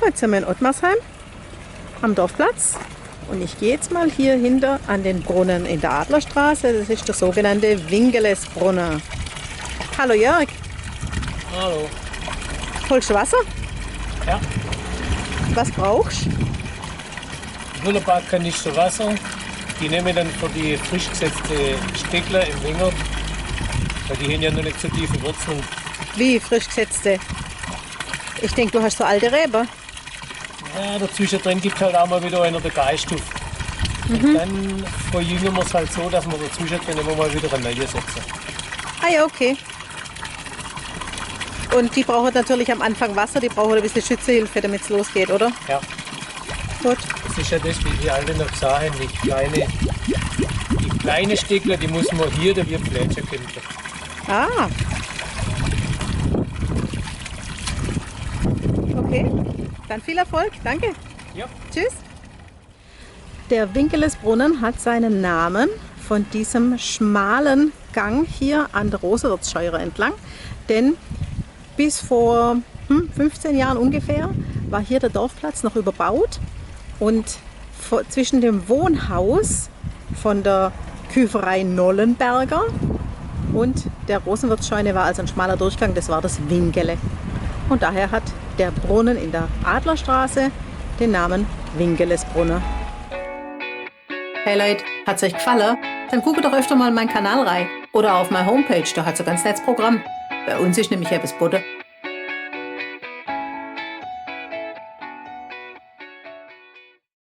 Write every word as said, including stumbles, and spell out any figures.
Jetzt sind wir in Ottmarsheim am Dorfplatz und ich gehe jetzt mal hier hinter an den Brunnen in der Adlerstraße. Das ist der sogenannte Winkelesbrunnen. Hallo Jörg. Hallo. Holst du Wasser? Ja. Was brauchst du? Nur ein paar Kanister Wasser. Die nehme ich dann für die frisch gesetzte Stegler im Wingert, weil die haben ja noch nicht so tiefe Wurzeln. Wie frisch gesetzte? Ich denke, du hast so alte Reben. Ja, dazwischen drin gibt halt auch mal wieder einer den Geist auf. Und dann verjüngen wir es halt so, dass wir dazwischen drin immer mal wieder eine neue setzen. Ah ja, okay. Und die brauchen natürlich am Anfang Wasser, die brauchen ein bisschen Schützehilfe, damit es losgeht, oder? Ja. Gut. Das ist ja das, wie die Alten noch gesagt haben, die kleine, die kleine Stegler, die muss man hier, da wird Fläschchen kämpfen. Ah. Okay. Dann viel Erfolg. Danke. Ja. Tschüss. Der Winkelesbrunnen hat seinen Namen von diesem schmalen Gang hier an der Rosenwirtsscheure entlang, denn bis vor, hm, fünfzehn Jahren ungefähr war hier der Dorfplatz noch überbaut und vor, zwischen dem Wohnhaus von der Küferei Nollenberger und der Rosenwirtsscheune war also ein schmaler Durchgang, das war das Winkele. Und daher hat der Brunnen in der Adlerstraße den Namen Winkelesbrunnen. Hey Leute, hat es euch gefallen? Dann guckt doch öfter mal in meinen Kanal rein oder auf meine Homepage, da hat es ein ganz nettes Programm. Bei uns ist nämlich etwas geboten,